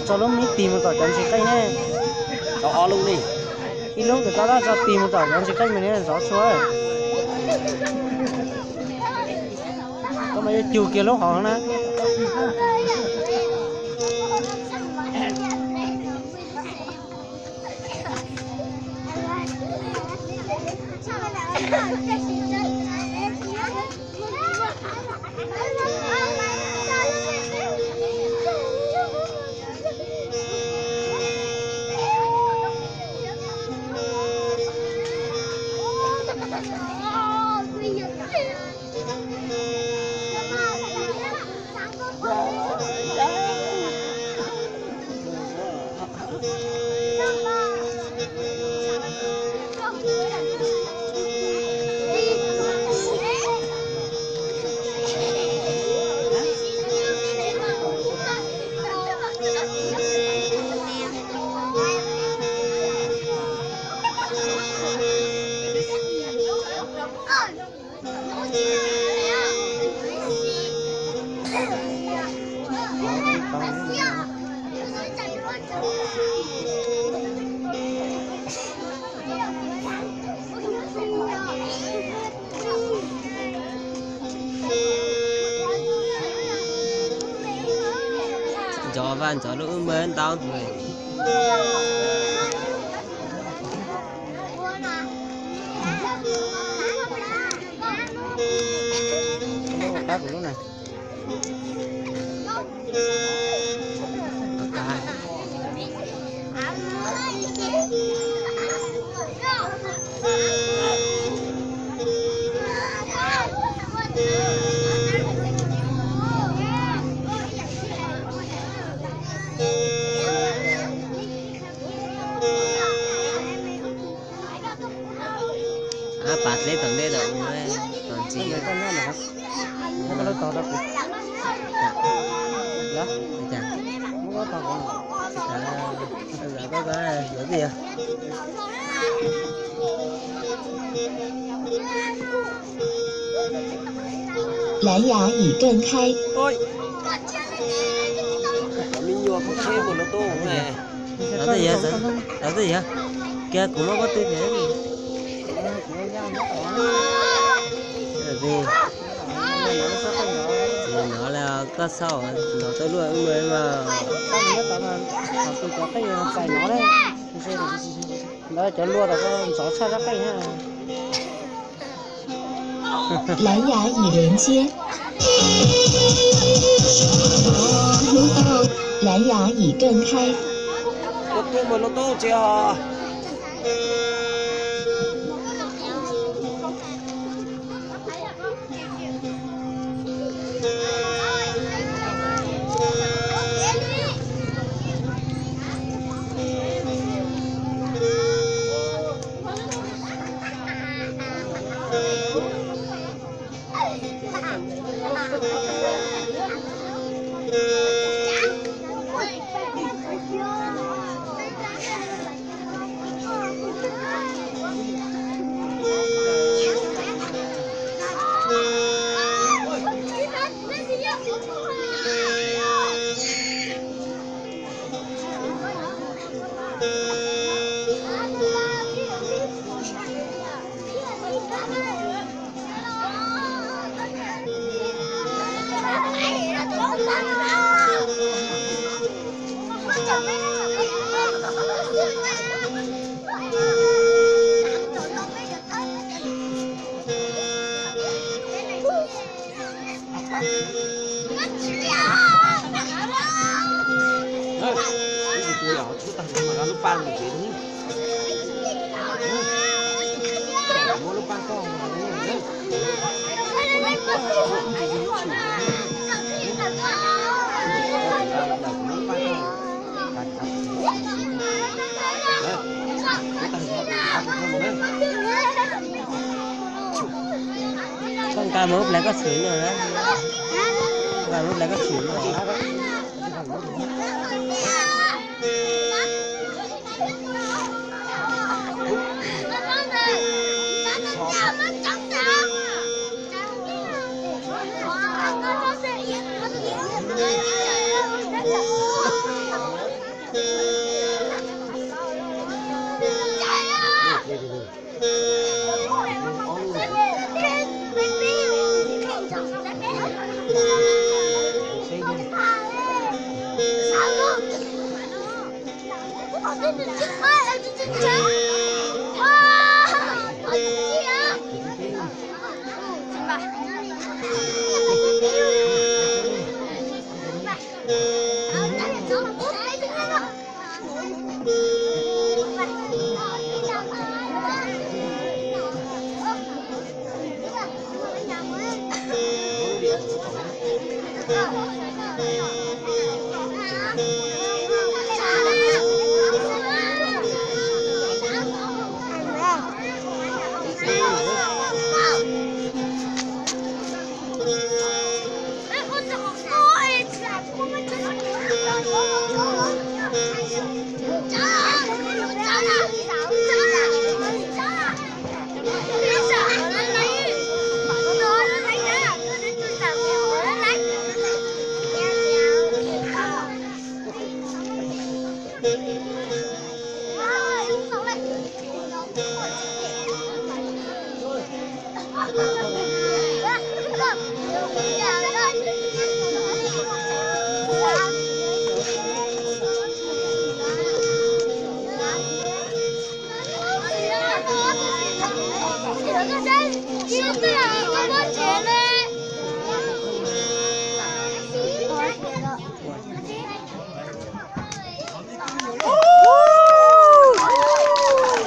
Tso lub mib tig mus tom cov ntsis qeej ne. Tso ob lub li. Ib lub kwv tau laj tso tig mus tom cov ntsis qeej mas niam zov tshua. Koj mas yuav cug kiag lub hauv na. Ntxov vaj ntxov lub wb npawg ntau tus. Ab, pas dleb tom ntej lawm, tom ntsis. Lawv tias 蓝牙已断开。 Lawv twb yog, lawv twb yog, kiag kuv muab pob tw tiag. Tsis nov li, koj xauj nov tau luaj ua mas. Ntawd cov luaj tas koj ntxov tshaj sab qeej na. 蓝牙已连接。蓝牙已断开。 Koj tuaj mas lub tub tsis ho. Paj mus ub ple koj txhwm no na. Paj mus ub ple koj txhwm no.